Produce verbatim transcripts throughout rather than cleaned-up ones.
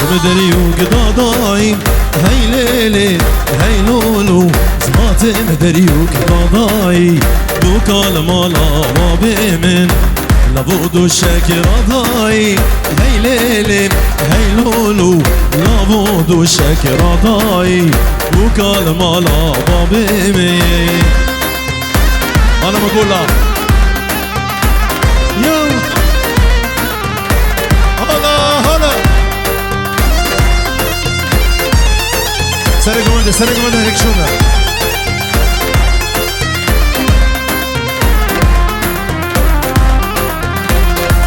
Min derî û gidadayî, hey lêlê, hey lolo, zimatê min derî û gidadayî, bûka li mala babê min, lavo dûşek radayî, hey lêlê, hey lolo, lavo dûşek radayî, bûka li mala babê min. Ana me gola. Yo. Hala, hala. Serê gumende, serê gumende, hêk şûne.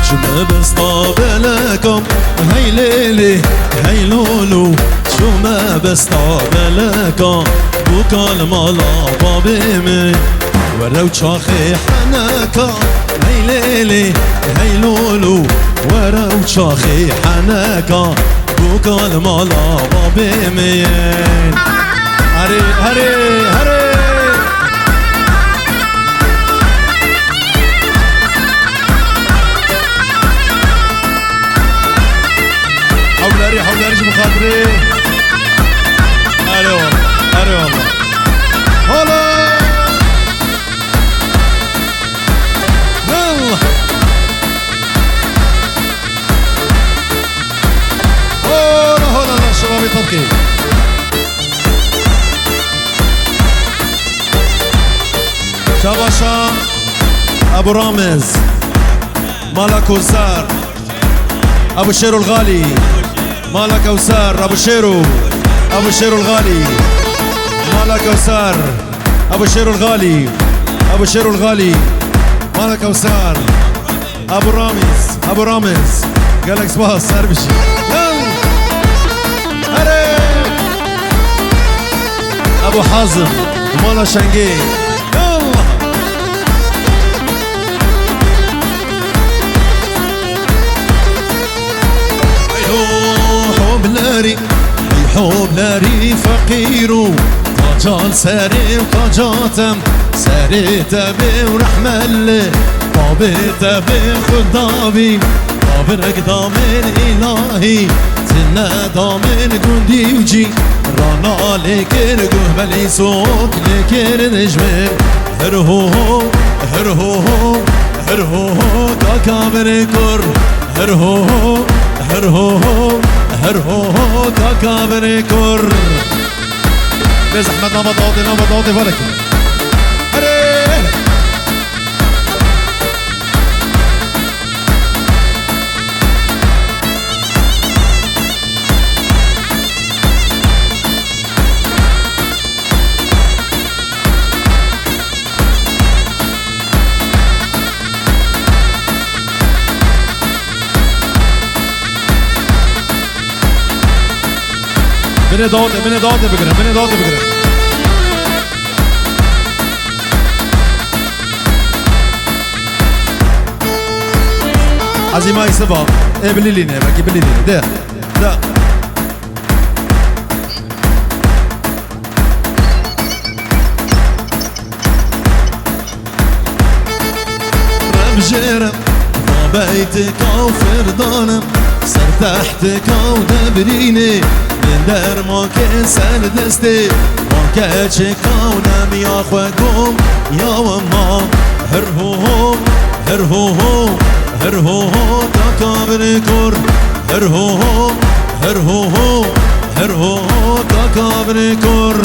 Çûme besta beleka, hey lêlê, hey lolo. Çûme besta beleka, bûka li mala babê min. Were û çaxê heneka, hey lêlê, hey lolo. Were û çaxê heneka, bûka li mala babê min. Herê, herê, herê. Hewlerî, hewlerî ji bo xatirê. Erê wala, erê wala. Hala! Hala! Hala, hala, hala, şebabê tabkê. Şabaşa Ebu Ramiz, Mala Kosar. Ebu Şêrul Xalî, Mala Kewser, Ebu Şêro, Ebu Şêrul Xalî, Mala Kewser, Ebu Şêrul Xalî, Ebu Şêrul Xalî, Mala Kewser, Ebu Ramiz, Ebu Ramiz, gelek spas, ser bijî. Yo! Erê! Ebu Hazim, Mala Şengê, yo! Hey ho, hoblerî, hey hoblerî feqîro, taca li serê û taca te, serê te bê û rehmet li babê te bê Xuda bî, babirek damên îlahî, tine damên gundî û cî, rana lê kir guh belî sok lê kir dijmin. Her ho ho, her ho ho, her ho ho, kaka birê kur. Her ho ho, her ho ho, her ho ho, kaka birê kur. Bê zehmet nava dawdê, nava dawdê verekî. Erê! Binê dawetê, binê dawetê bigirin, binê dawetê bigirin. Ezîma Îsiba, ê bilîlîne, belkî bilîlîne. De, de. Revjêrim, babeytika û firdanim, ser tehtika û debrînê, min dermakê ser destê, ma keçika û nemiya xwe gom, ya wema. Her ho ho, her ho ho, her ho ho, kaka birê kur. Her ho ho, her ho ho, her ho ho, kaka birê kur.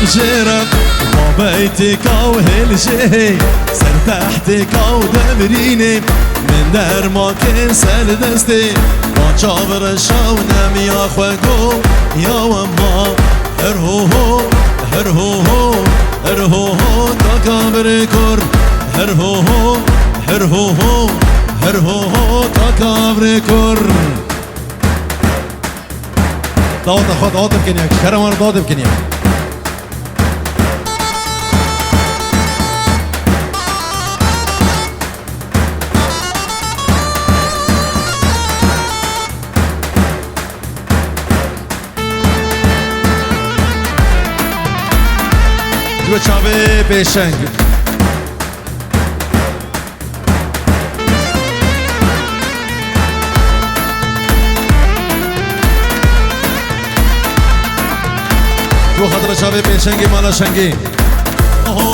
Revjêre, babeytika û hêljê, ser tehtika û devrînê, min dermakê ser destê, ma çav reşa û nemiya xwe go, ya wema. Her ho ho, her ho ho, her ho ho, kaka birê kur. Her ho ho, her ho ho, her ho ho, kaka birê kur. Daweta xwe dawetê bikin yek. Kerem wan dawetê bikin yek. Ji we çavê pêşeng. Ji bo xatira çavê pêşengê mala şengê. Ho,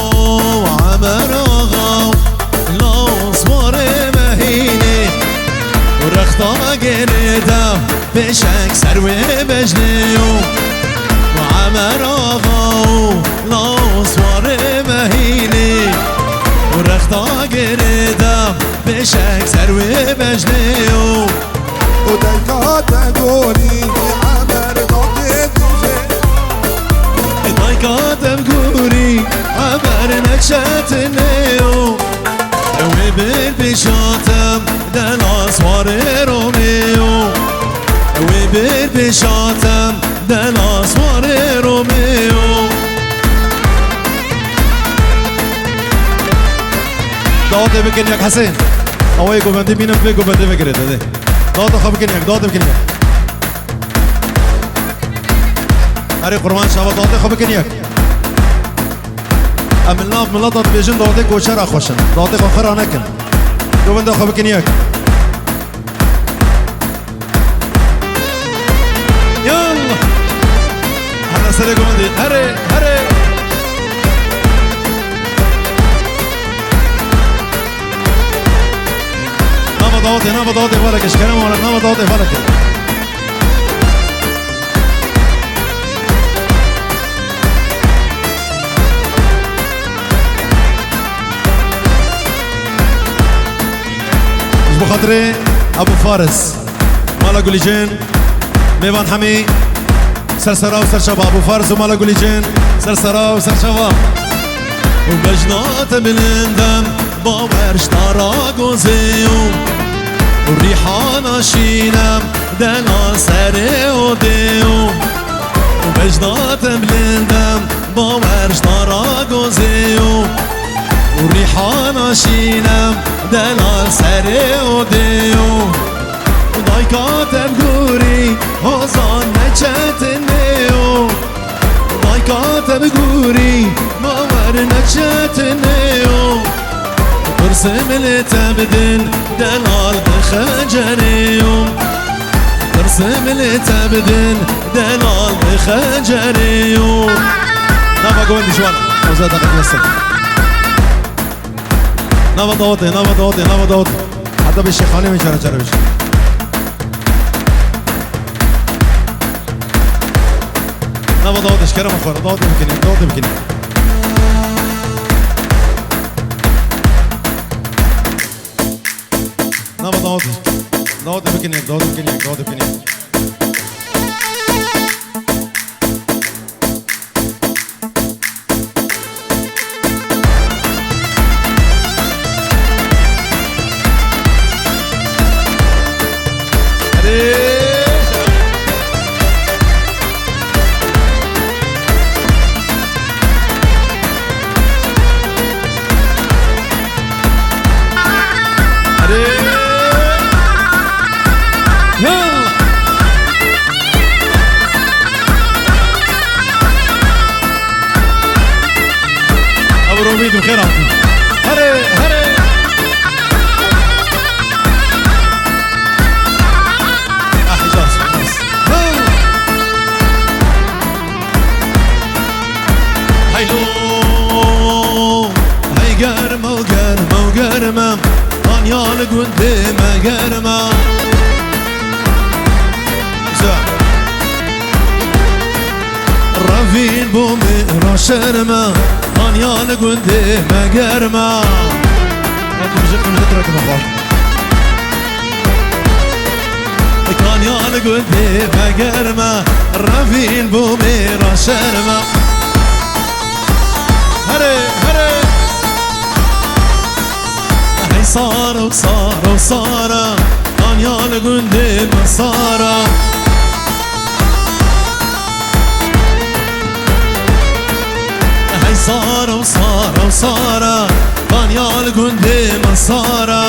Emer Axa, law swarê me hînê, û rexta gerê de pêşeng ser wê bejnê yo. Emer Axa û law swarê me hînê, û rexta gerê de pêşeng ser wê bejnê yo. û dayka te gorî, Emer dawetê dije. Dayka te gorî, Emer ne çetinê yo. Wê bir pêşatem dela swarê Romeo. Wê bir pêşatem dela swarê Romeo. Dawetê bikin yek Hesên. Awayê govendî bînin vê govendê vegirê dede. Dawetê xwe bikin yek, dawetê bikin yek. Erê qurban şava dawetê xwe bikin yek. Em li nav mileta dibêjin dawetê koçera xweş in. Dawetê xwe xira nekin. Govenda xwe bikin yek. Yallah. Hana serê govendê. Herê, herê. Nava dawetê, nava dawetê xwe leke. Şkerem wana, nava dawetê xwe leke. Ji bo xatirê Ebû Faris, mala Gulîcên, Mêvan Hemî, ser sera û ser çava. Ebû Faris û mala Gulîcên, ser sera û ser çava. Û bejna te bilindem, bawer ji te re gozê yo. Û rîhana şînem, dela serê odê yo. Û bejna te bilindem, bawer ji te re gozê yo. Û rîhana şînem, dela serê odê yo. Dayka te bi gorî, hozan ne çetinê yo. Dayka te bi gorî, bawer ne çetinê yo. Tirsim li te bidin, delal bi xencerê yo. Tirsim li te bidin, delal bi xencerê yo. Nava govendî ji wan, oza daqet mesel. Nava dawetê, nava dawetê, nava dawetê. Heta bê şêxanê min cara cara bêje. Nava dawetê, ji kerema xwe re, dawetê bikinê, dawetê bikinê. Nava dawetê, dawetê bikinê, dawetê bikinê, dawetê bikinê. Ew Romî, tu bi xêr hatî. Herê, herê. Ah, Hicaz, Hicaz. Heylo. Hey germe, germe, germe. Anya li gundê me germe. Güzel. Revîn bo me raşerme, Kanya li gundê me germe. Hadi bize kımda bırakın baba. Kanya li gundê me germe, revîn bo me raşerme. Herê, herê. Hey sara, sara, sara, Kanya li gundê me sara. Gundê min sar e.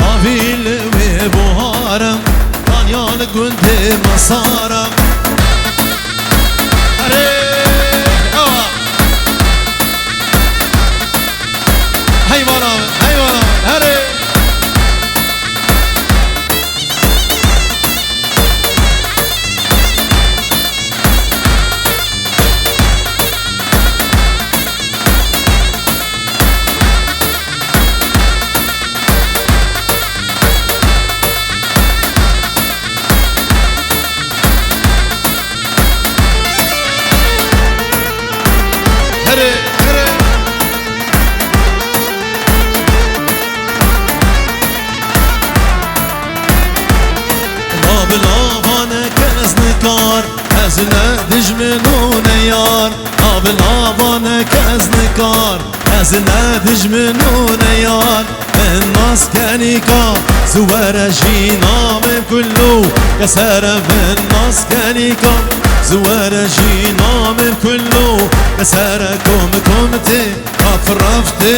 Havî li wê buhar e. Tanya li gundê min sar e. Erê, ewa. Heyvana min, heyvana min, herê. Here, here. Nav nava ne kes nikar, ez ne dijmin û ne yar. Nav nava ne kes nikar, ez ne dijmin û ne yar. Min nas kenîka, zu were jî namê kullu, kesere min nas kenîka, zu were jî namê kullu, kesere kom kom tê, raf raf tê,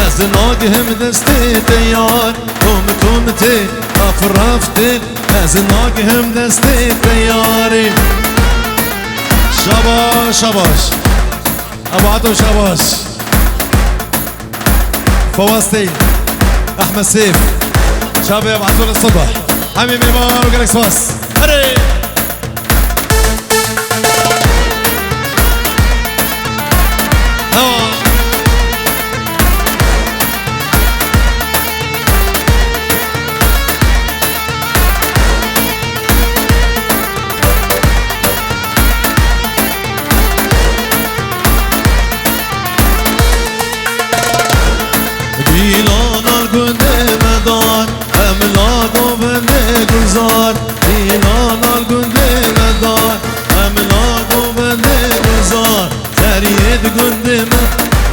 ez nagihim destê te yar, kom kom tê, raf raf tê, ez nagihim destê te yarê. Şabaş, şabaş. Ebato şabaş. Fawaz Tey, Ahmet Seyf, Çabe Abdullah Sabah. Hemî mêvan û gelek spas. Herê! Tamam. Dîlana gundê me dar, em la govendê gulzar. Dîlana gundê me dar, em la govendê gulzar. Seriyê di gundê me,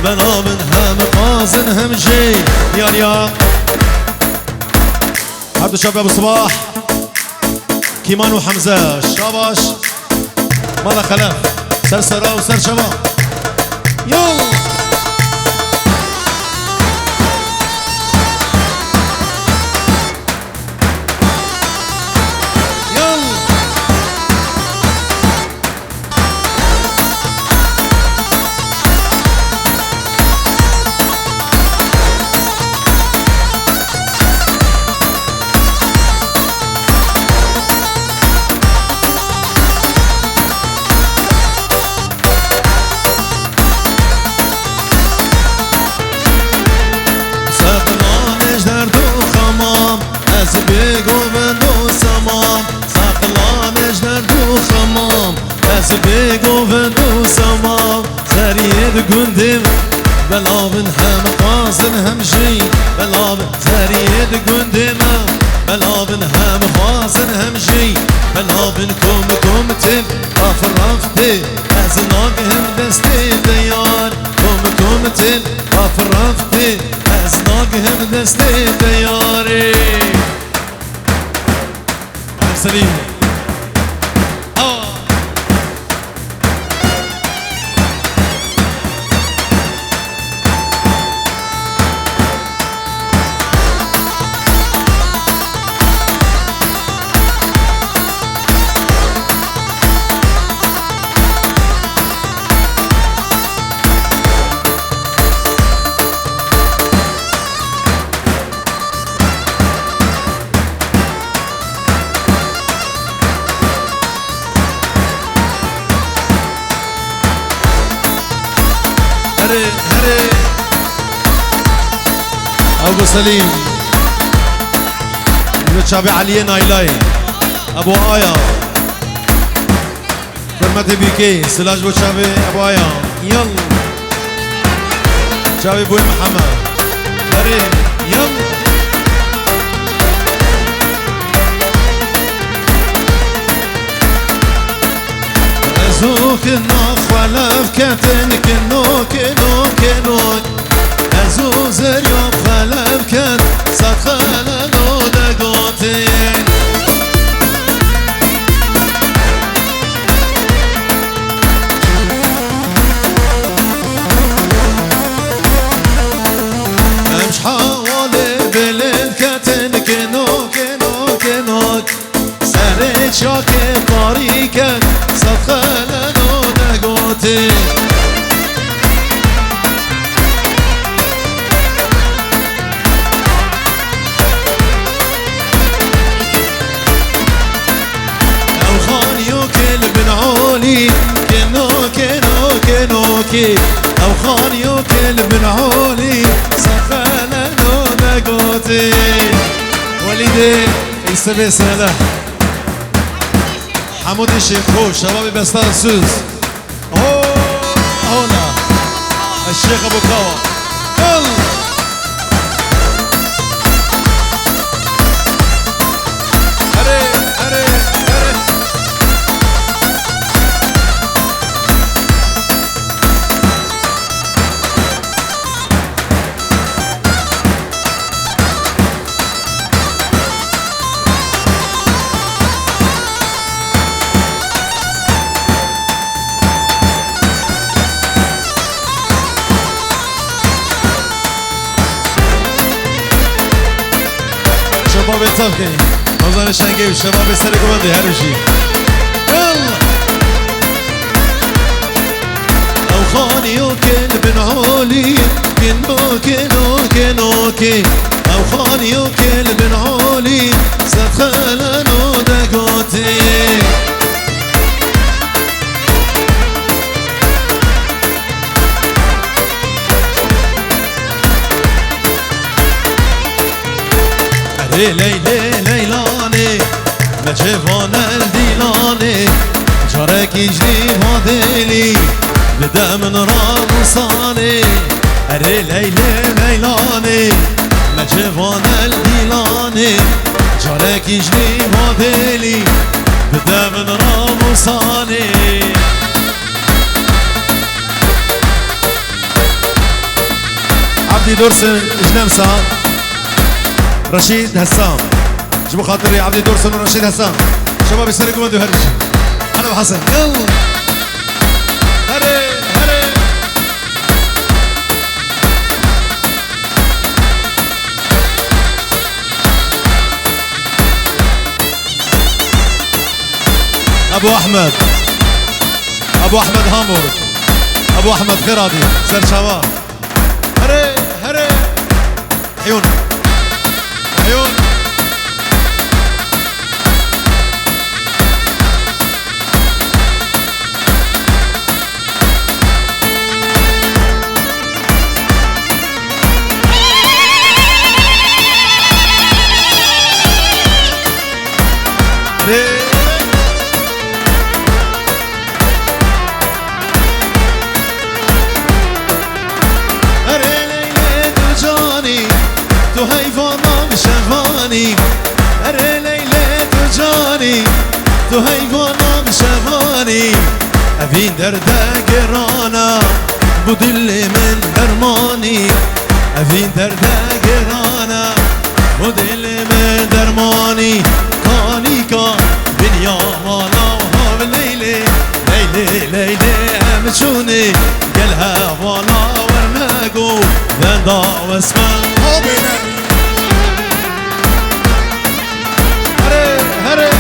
bela bin hem qazin hem jê. Yar ya. Her du çape bi sibah. Kîman û Hemze, şabaş. Mala Xelef, ser sera û ser çava. Yo! Yo! Seqlan ê ji derd û xemam, ez bê govend û semam. Seqlan ê ji derd û xemam, ez bê govend û semam. Seriyê di gundê me, bela bin hem qazin hem jî. Bela bin seriyê di gundê me, bela bin hem qazin hem jî. Bela bin kom kom tê, raf raf tê, ez nagihim destê te yar. Kom kom tê, raf raf tê, ez nagihim destê te yarê. Selîm. Awa. Herê, herê. Abu Selîm. Li çavê Eliyê Naylayê. Ebo Aya. Hurmetê bîkê, silaj bo çavê Ebo Aya. Yal. Çavê boy Mihemed. Herê, yal. Ez û kina xwe lev ketin kino, kino, kino. Ez û zerya xwe lev ket, sed xelelo de gotin. Ew xanî û kê li bin holî, sexeleno de gotê. Welîdê, Îsebê Seleh. Hemû dî şêxo, şebabê Bestan Suz. Ho, hona. Eşêx Ebu Kawa. Yalla. Erê, erê, erê. Şebabê Tevkê, Ozanê Şengê û şebabê Serê Guvendê her bijî. Yalla! Ew xanî û kê li bin holî, kê no, kê no, kê no, kê. Ew xanî û kê li bin holî, sed xeleno de gotê. Erê Leylê Leylanê, me cêvan el dîlanê, carekî ji nîva dêlî, bide min ramusanê. Erê Leylê Leylanê, me cêvan el dîlanê, carekî ji nîva dêlî, bide min ramusanê. Abdî Dursun ji Nemsa, Reşîd Hesam. Ji bo xatirê Abdî Dursun û Reşîd Hesam. Şebabê Serê Guvendê her bijî. Hela bi Hesen. Yalla. Herê, herê. Ebu Ahmed. Ebu Ahmed Hamur. Ebu Ahmed Xêradî. Serçava. Herê, herê. Heyûn. Heyûn. Erê Leylê tu canî, tu heyvana bi şevanî. Erê Leylê tu canî, tu heyvana bi şevanî. Evîn derde gerana, bu dilê min dermanî. Evîn derde gerana, bu dilê min dermanî. Kanîka binya mala hav Leylê. Leylê, Leylê em çûnê, gel hevala werne go, venda wesme. Herê, herê.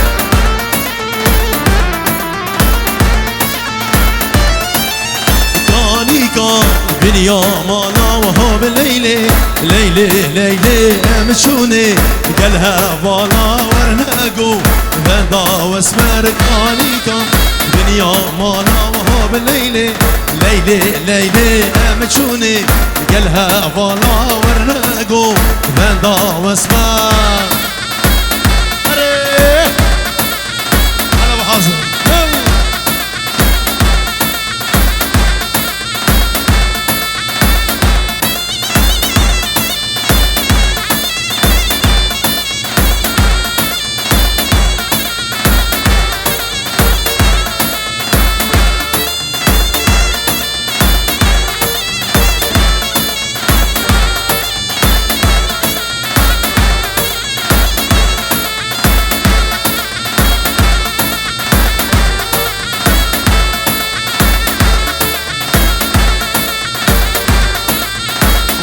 Kanîka binya mala wiha bi Leylê, Leylê, Leylê em çûnê, gel hevala werne go, venda wesmer. Kanîka binya mala wiha bi Leylê, Leylê, Leylê em çûnê, gel hevala werne go, venda wesmer. Erê! Hala hazır.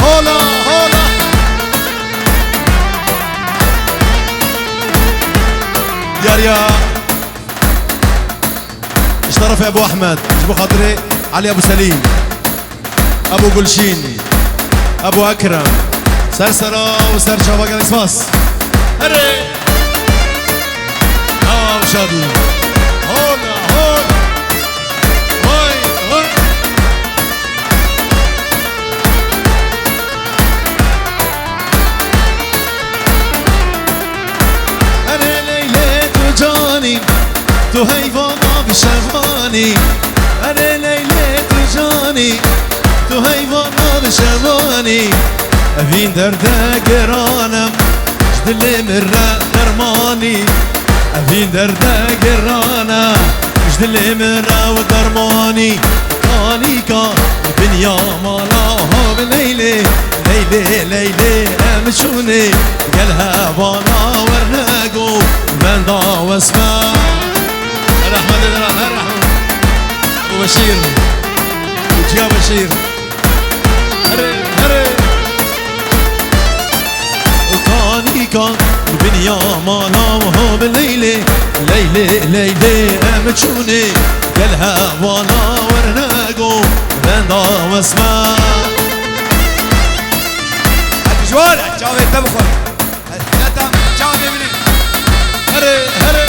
Hola, hola. Diyariya. Ji terefê Ebu Ehmed, ji bo xatirê Elî Ebu Selîm, Ebu Gulşîn, Ebu Ekrem, ser sera û ser çava gelek spas. Herê! Awa şadî. Hol, hol. Vay, vay. Heyvana bi şevanî, erê Leylê tu canî, tu heyvana bi şevanî. Evîn derde geranem, ji dilê min re dermanî. Evîn derde geranem, ji dilê min re dermanî. Kanîka dinya mala ha bi Leylê, Leylê, Leylê em çûnê. Gel hevala werne go, venda wesme. Her Ahmet Ederan, her Ahmet. Ebu Beşir. Uçya Beşir. Here, here. Kanîka dinya mala ha bi Leylê, Leylê, Leylê em çûnê. Gel hevala werne go, venda wesme. Hadi ji war, çavê te bixwe. Hadi, ya tam, çavê bine. Here, here.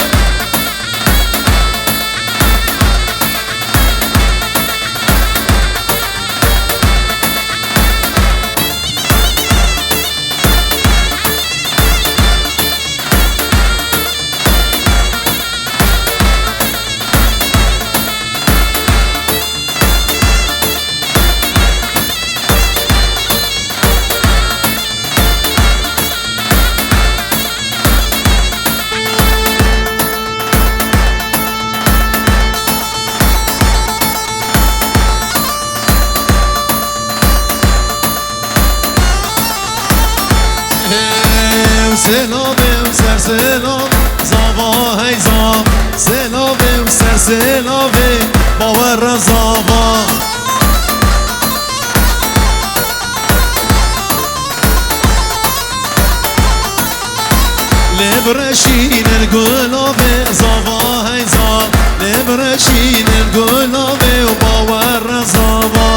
Ê, selavê û ser selavê, zava hey zav. Selavê û ser selavê, bawer re zava. Lê bireşînin gulavê, zava hey zav. Lê bireşînin gulavê û bawer re zava.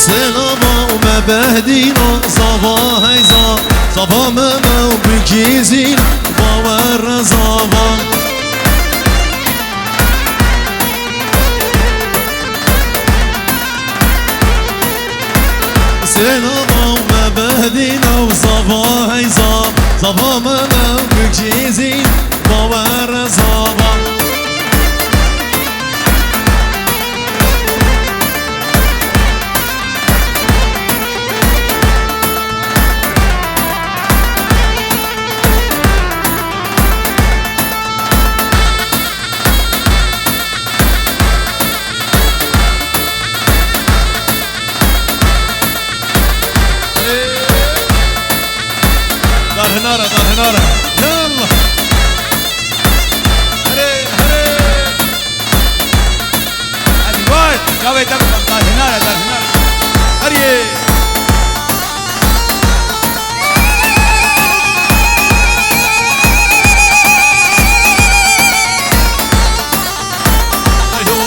Selama û me behdîna, zava hey zav. Zava me me û bikîzîn, bawer re zava. Sênava me behdîna û zava hey zav. Zava me me û bikîzîn, bawer re zava. Darhinara, darhinara. Yallah. Here, here. Hadi vay. Çavê te bixwin, darhinara, darhinara. Heriyê. Ayo,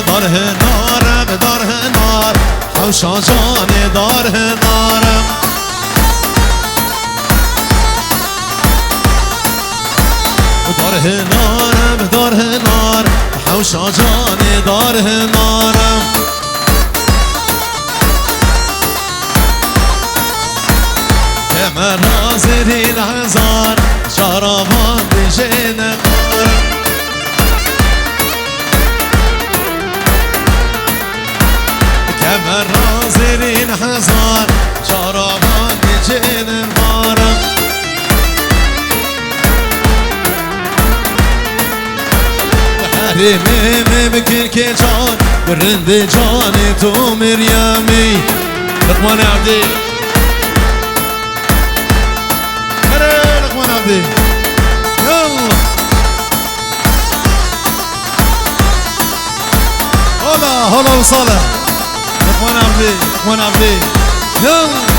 darhinar, darhinar, hewşa canê darhinar. Darhinar, darhinar, hewşa canê darhinar. Kemera zêrîn hezar, çaravan dijêne mar. Kemera zêrîn hezar, çaravan dijêne mar. Herêmê me bi kirkê can, bi rindê canê tu Meryemî. Luqman Evdî. Here Luqman Evdî. Yallah. Hola, hola û sala. Luqman Evdî, Luqman Evdî. Yallah.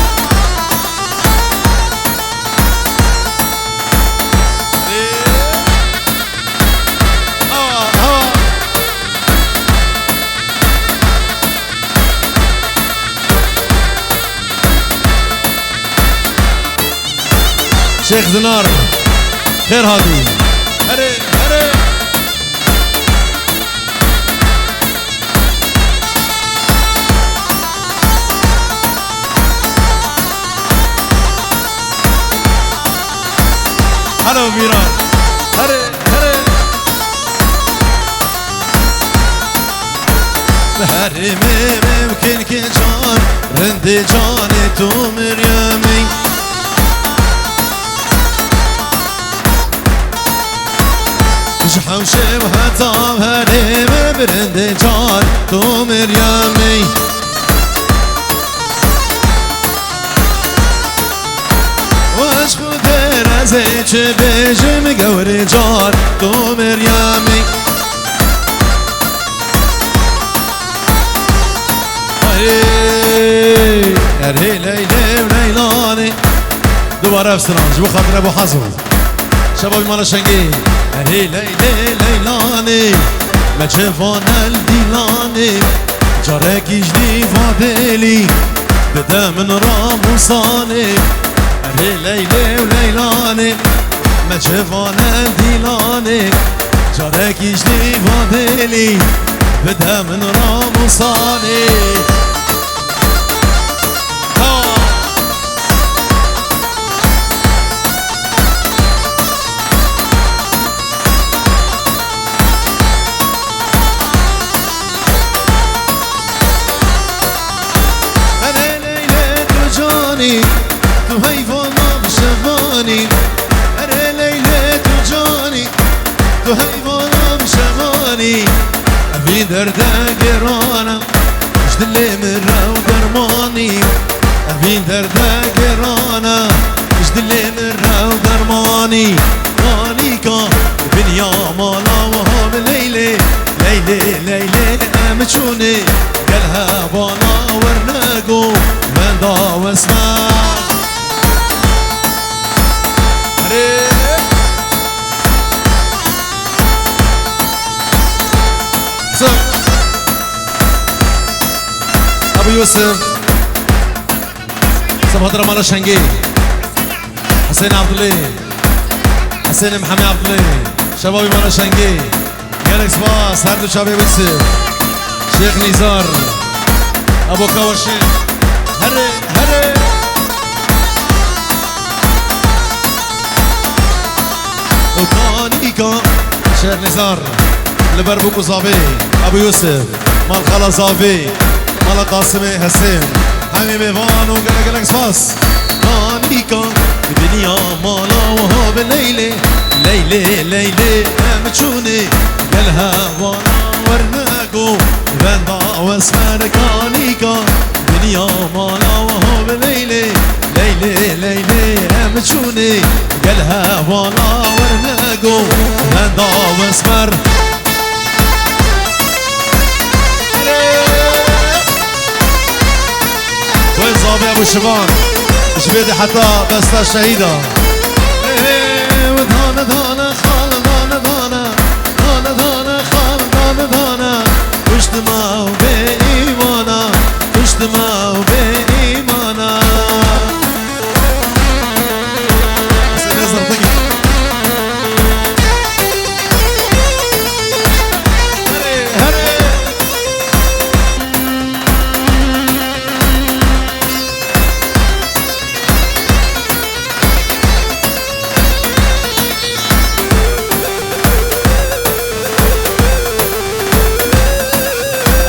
Şêx Zinar, xêr hatî. Here, here. Herê, herê. Herê me mimkin ki can, rindê canê tu Meryemî. Ji hewşê û heta herê me birindê can tu Meryemî. Weş xwe dêr ez ê çi bêjim gewrê can tu Meryemî. Hey, erê Leylê û Leylanê. Dubare ev stran ji bo xatir Ebû Hazm. Şebabî mala Şengê. Erê Leylê Leylanê. Me çi vanel dîlanê. Carekî ji dîva dêlî. Bide min ramûsanê. Erê Leylê û Leylanê. Me çi vanel dîlanê. Carekî ji dîva dêlî. Bide min ramûsanê. Erê Leylê tu canî, tu heyvana bi şevanî. Erê Leylê tu canî, tu heyvana bi şevanî. Evî derde gêrana. Ji dilê min rew dermanî, evîn derde gêrana. Ji dilê min rew dermanî, kanîka dinya mala wiha bi Leylê, Leylê, Leylê em çûnê gel hevala werne go, wenda wesme. Erê. Ebu Yusuf. Sibhat Ramala Şengî. Hüseyin Abdulî. Hüseyin Mihemed Abdulî. Şebabî Mala Şengî. Gelek spas. Her du çavê Yusuf. Şêx Nîzar. Ebu Kawaşî. Herê, herê. Û kanîka Şêx Nizar li ber bûk û zavê, Ebû Yûsif, mal xala zavê, mala Qasimê Hesên, hemî mêvan û gelek gelek spas. Kanîka dinya mala wiha bi Leylê, Leylê, Leylê em çûnê gel hevala werne go, wenda wesmer kanîka dinya mala wiha bi Leylê. Leylê, Leylê, em çûnê gel hevala werne go, wenda wesmer. Wê zavê Ebû Şivan, ji vê de heta besta şehîda. Ê, dane, dane, xal, dane, dane, dane, dane, xal, dane, dane. Kuşt me û bê îmana, kuşt me û bê îmana.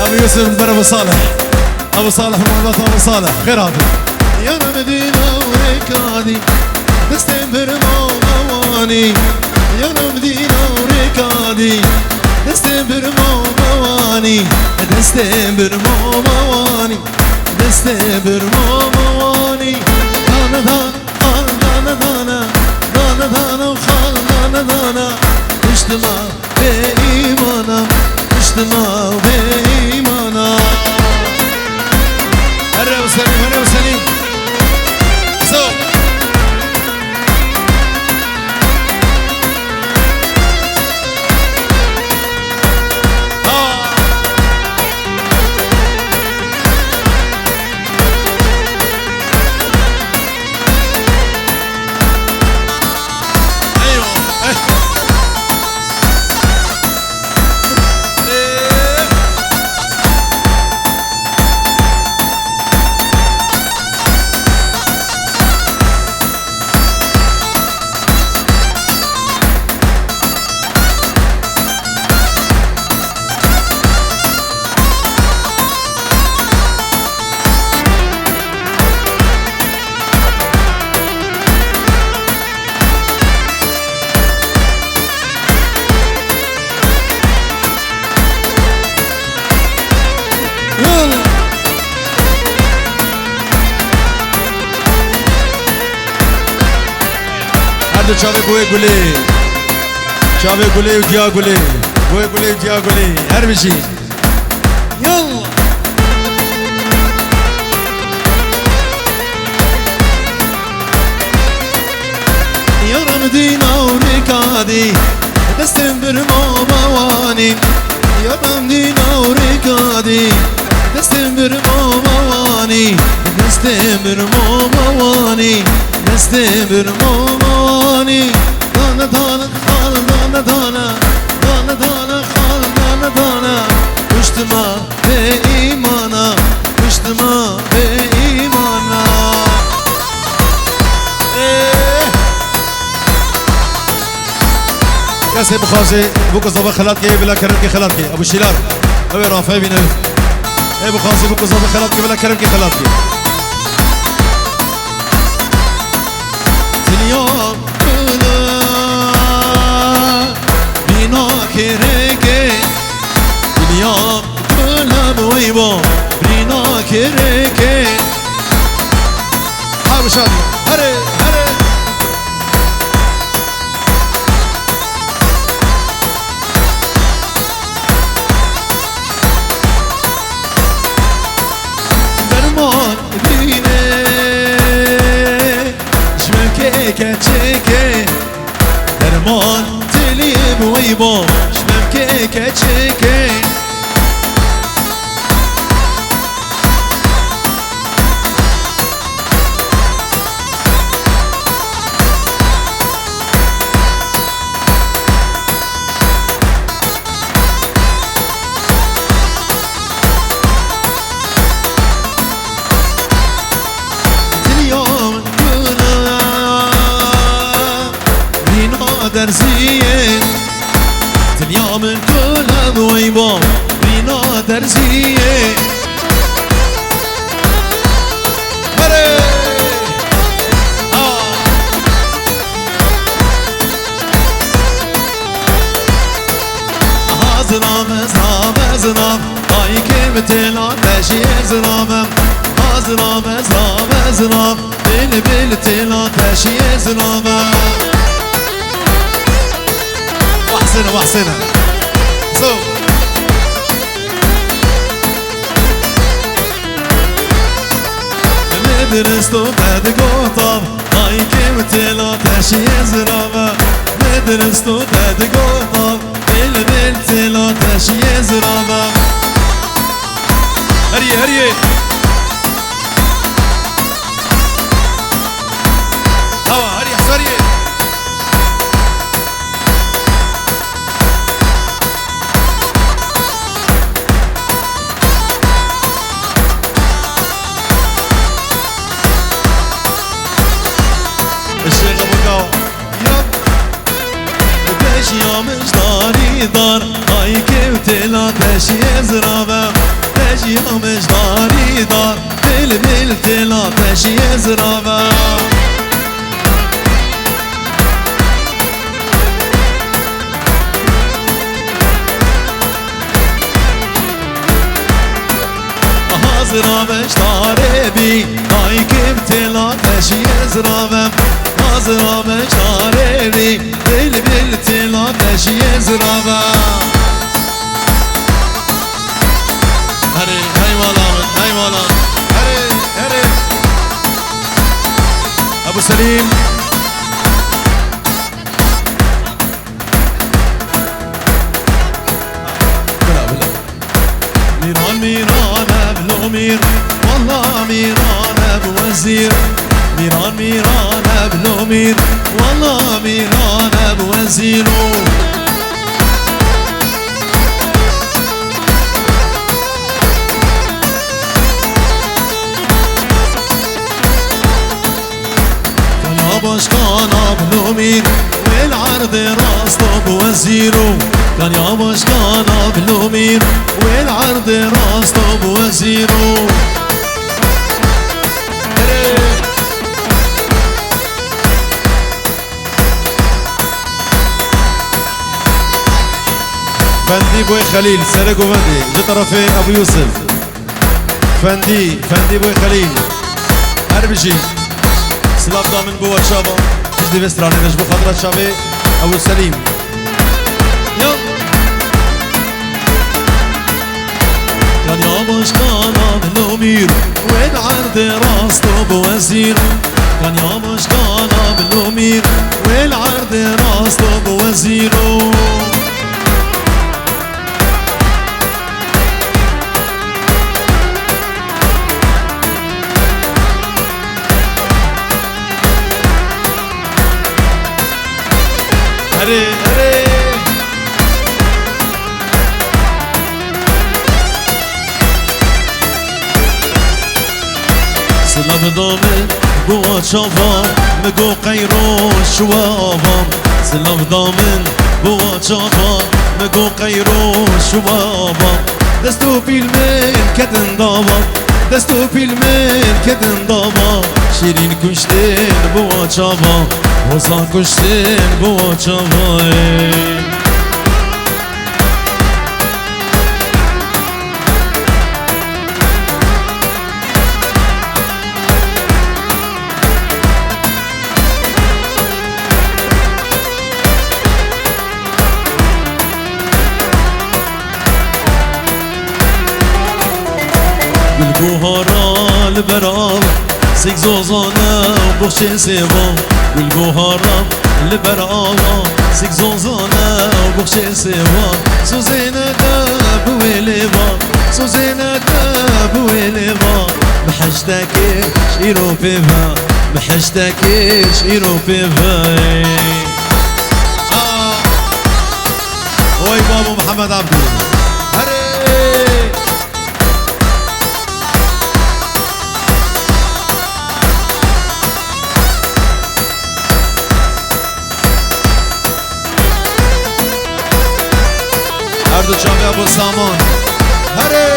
Ebû Yûsif li ber Ebû Salih. Ebû Salih, muhabbet Ebû Salih. Xêr hatî. Yanım dîna wê kadî, destê bir mama wanî. Yanım dîna wê kadî, destê bir mama wanî. Destê bir mama wanî. Destê bir mama wanî. Dana dana, xal dana dana, dana dana, xal dana dana. Kuşt me bê îmana, kuşt me bê îmana. Here Hüseyin, here Hüseyin. So. Çavê bo wê gulê. Çavê gulê û diya gulê. Bo wê gulê û diya gulê. Her bijî. Yallah. Yarim dîna û rêkadî, destên birma mewanî. Yarim dîna û rêkadî, destên birma mewanî. Destên birma mewanî, destên birma mewanî. Dane dane xal, dane dane, dane dane xal, dane dane. Kuştima bê îmana, kuştima bê îmana. Eh. Kesê bixwaze bo ku zava xelat ke, bila kerem ke xelat ke. Ebu Şîlar. Ew ê rafe bîne. Ê bixwaze bo ku zava xelat ke, bila kerem ke xelat ke. Dinya gule bîna kereke. Dinya gule boy bo bîna kereke. Her şad. Here, here. Derman dîne ji me kê keçikê. Derman tilî bi wî bo ji me kê keçikê. Dinya min gule bîna derziyê. Dinya min gule boy bo bîna derziyê. Here! Ha! Hazirame, zirame, zirame. Ay kim tela teşiye zirame. Hazirame, zirame, zirame. Bil bil tela teşiye zirame. Wahsene, wahsene. So. Mediristo bed gotav. Ay kim tela teşiye zirame. Mediristo bed gotav. Bil bil tela teşiye zirame. Heriye, heriye. Hawa, heriye, heriye. Eşeğe bakav. Yap. Bejiya min ji darî dar, ay kewtê la teşiyê zirave. Bejiya min ji darî dar, bil bil tê la teşiyê zirave. Hazira beşdarê bî, daykim têla teşiyê zirave. Hazira beşdarê bî, bil bil têla teşiyê zirave. Herê, hey mala min, hey mala min. Herê, herê. Ebu Selîm. Bila, bila. Mîran, mîran, evlo mîr, walla mîran, ev wezîr. Mîran, mîran, evlo mîr, walla mîran, ev wezîr o. Kaya başkan Abdülhamid, wel erdê rast û wezîro. Kaya başkan Abdülhamid, wel erdê rast û wezîro. Fendî Boy Xelîl, serê govendê, ji terefê Ebu Yusuf. Fendî, Fendî Boy Xelîl. Her bijî. Silav da min bo we çava. Divê stranê de ji bo xatira çavê Ebu Selîm. Ya. Kanya başkana bilomîr, wê li erdê rast û bi wezîr. Kanya başkana bilomîr, wê li erdê rast û bi wezîr. Erê, erê. Silav da min bo çava, min got qey roj we ava. Silav da min bo çava, min got qey roj we ava. Dest û pîl min ketin dava, dest û pîl min ketin dava. Şîrîn kuştin bo çava, hoza kuştin bo çava. Gulbuhara li ber av, sik zozane û boxçê sêva. Gulbuhara li ber ava, sik zozane û boxçê sêva. Sozêne de bi wê lêva, sozêne de bi wê lêva. Mihiştekê şîro pê ve, mihiştekê şîro pê ve. Aa! Oy babo Mihemed Abdû. Herê! Her du çaviya bo Saman. Herê!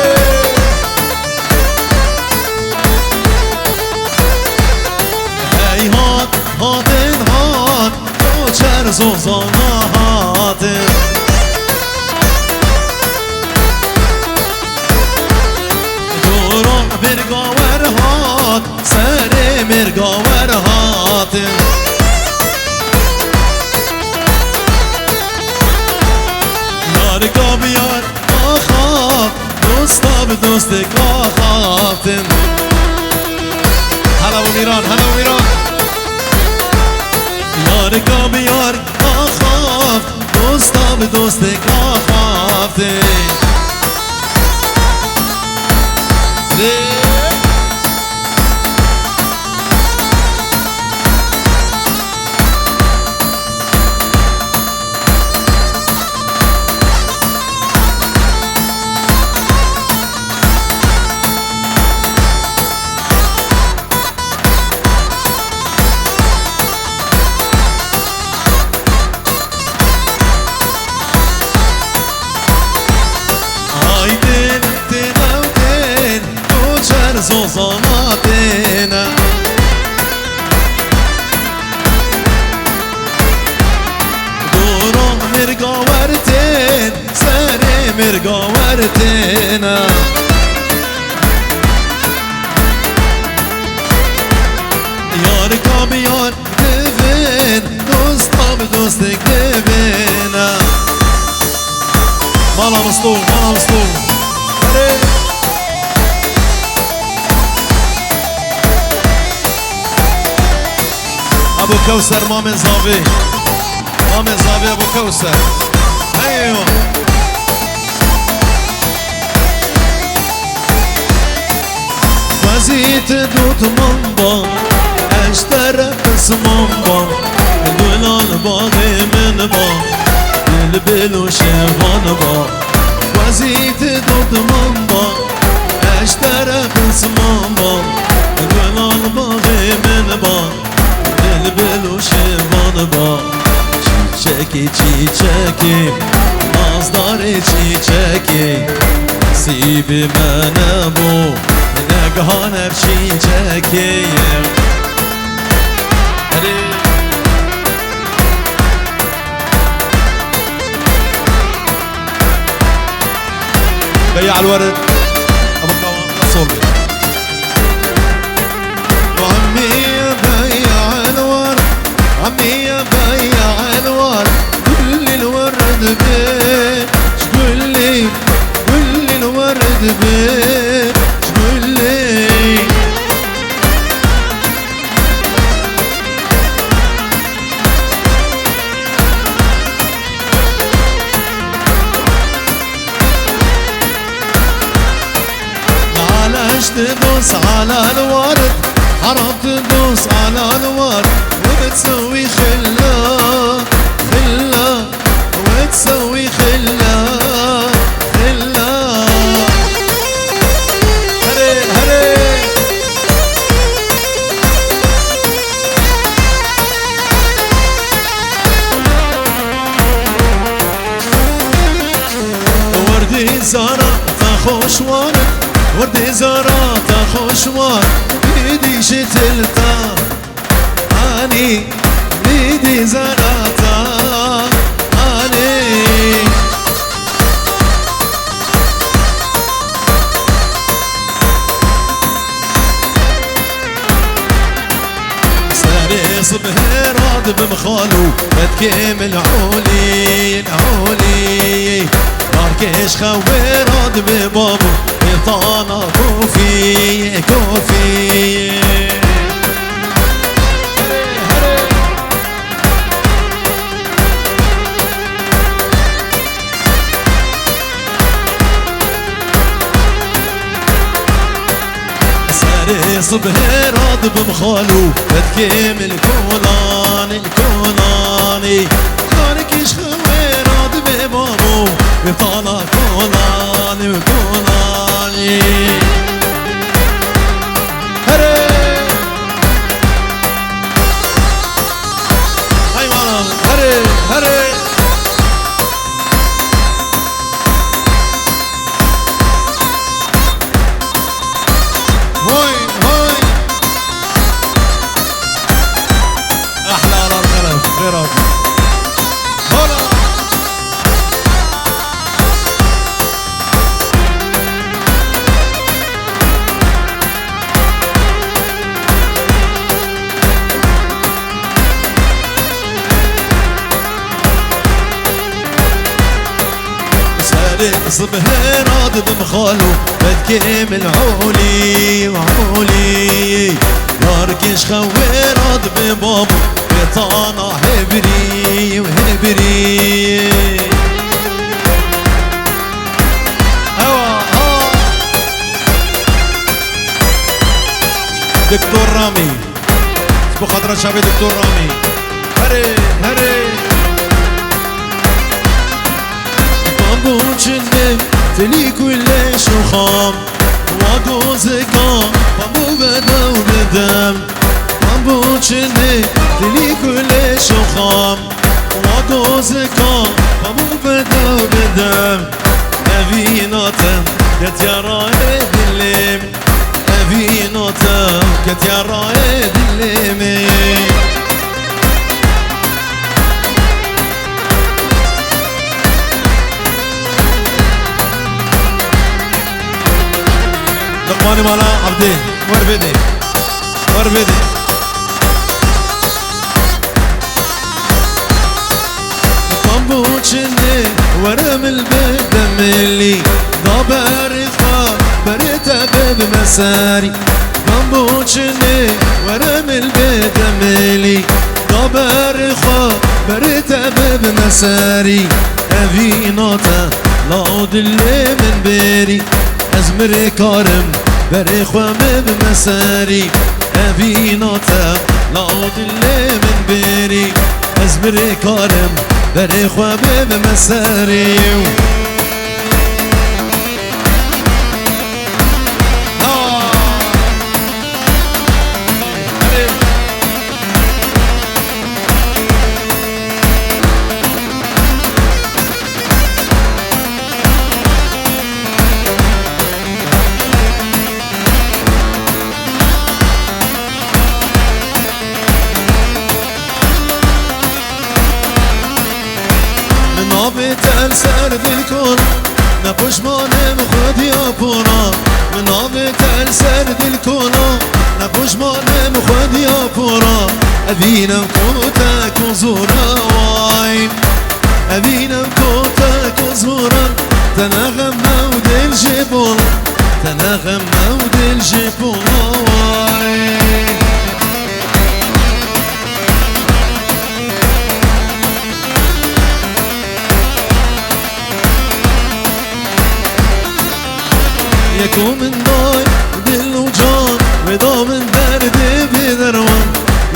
Hey hat, hatin hat, koçer zozana hatin. Dora mirga wer hat, serê mirga wer hatin. Yarika bi yar axaft, dosta bi dostek axaftin. Hela bo Mîran, hela bo Mîran. Yarika bi yar axaft, dosta bi dostek axaftin. Lê Haydin têne û tên, koçer zozana têne. Dora mirga wer tên, serê mirga wer têne. Yarika bi yar divin, dosta bi dostek divin. Mala Mistû, mala Mistû. Erê. Ebo Kewser, mamê zavê. Mamê zavê Ebo Kewser. Hey yo. Xwezî tu dotman ba, ez ji te re pisman ba, gulan baxê min ba, bilbil û şevan ba. Xwezî tu dotman ba, ez ji te re pisman ba, gulan baxê min ba. Bilbil û şevan ba, çîçekê, çîçekê, nazdarê çîçekê, nesîbê me nebû, negihan ev çîçekê ye. Erê. Beyê Elwer, Ebo Kawan, sol bê. Emî Beyê Elwer, Emî Ji gulê, gulên wer dibe, ji gulê. معلش تدوس على الورد، حرام تدوس على الورد، وبتسوي خلة، خلة، وتسوي خلة، خلة. هري، هري. Werdî zara te xweş warin, werdî zara te xweş war, bidî ji til te anî, bidî zara te anî. Serê sibhê radibim xalo, bedkê min olî, olî. Darkêş xewê radibê babo, bêtana kofî, kofî. Serê sibhê radibim xalo, bedkê min kolanê, kolanê. Darkêş xewê radibê babo, bêtana kolanê, kolanê. Here! Hey, mala, here, here! Vay, vay! Ahla alan xeref, xêr hatin. Hala! Serê sibhê radibim xalo, bedkê min olî, olî. Darkêş xewê radibê babo, bêtana hêbirî, hêbirî. Ewa, ha. Doktor Ramî. Ji bo xatira çavê Doktor Ramî. Herê, herê. Bambu çinê, tilî kulê şoxam. Wa dozika, bambu bedew bidem. Bambu çinê, tilî kulê şoxam. Wa dozika, bambu bedew bidem. Evîna te, ketiya rayê dilê min. Evîna te ketiya rayê dilê min. Luqmanê mala Evdê, wer bidê, wer bidê. Bambu çinê, were min bide milî. Da berê xwe, berê te bibime serî. Bambu çinê, were min bide milî. Da berê xwe, berê te bibime serî. Evîna te, law dilê min bêrî. Ez mirê karim, berê xwe bibime serî. Evîna te, law dilê min bêrî. Ez mirê karim, berê xwe bibime serî. Ha! Min navê te li ser dil kona, ne pişman im xwediya pona. Min navê te li ser dil kona, ne pişman im xwediya pona. Evînim ku te ku zû ne way. Evîne kote kozmura, te ne xem ew dil jê bola, te ne xem ew dil jê bola, way. Yeko min day dil û can, wê da min derdê bê derman.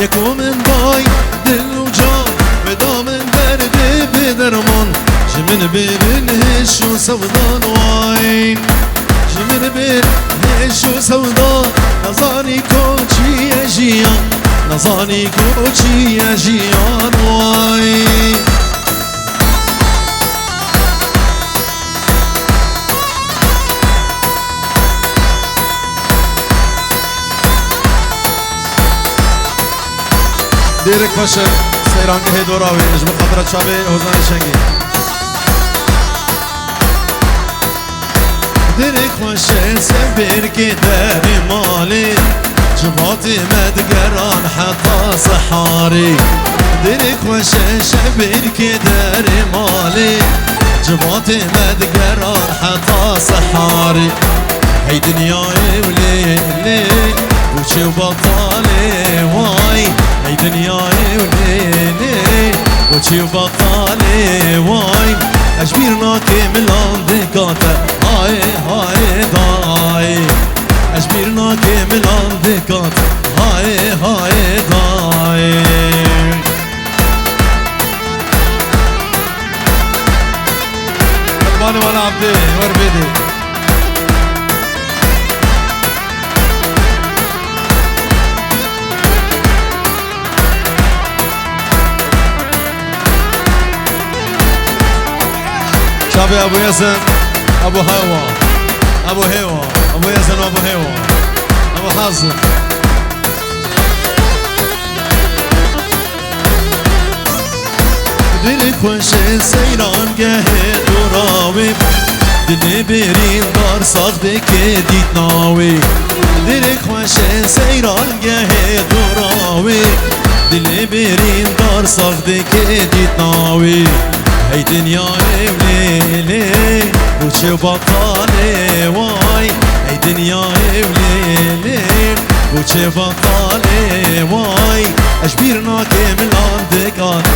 Yeko min day dil û can, wê da min derdê bê derman. Ji min bêrin hêş û sewdan way. Ji min bêrin hêş û sewdan. Nazanî ko çi ye jiyan, nazanî ko çi ye jiyan way. Dêrek xweş e, seyrangehê dora wê, ji bo xatira çavê Hozanê Şengî. Dêrek xweş e, sewbêrkê derê malê, civatê me digeran heta seharê. Dêrek xweş e, sewbêrkê derê malê, civatê me digeran heta seharê. Hey dinyayê û lê lê, boçê û betalê way. Hey dinyayê û lê lê, boçê û betalê way. Ez ji bîr nakêm milandika te, hayê hayê dayê. Ez ji bîr nakêm milandika te, hayê hayê dayê. Qurbanê Mala Abdê, wer bêdê. Çavê Ebû Yesin, Ebû Hewa, Ebû Hewa, Ebû Yesin, Ebû Hewa, Ebû Hazim. Dilê xweşê seyran gehê dora wê, dilê bêrîn dar sax dike dîtna wê. Dilê xweşê seyran gehê dora wê, dilê bêrîn dar sax dike dîtna wê. Hey dinya ew lê lê, boçê betalê way. Hey dinya ew lê lê, boçê betalê way. Ez ji bîr nakêm milandika te,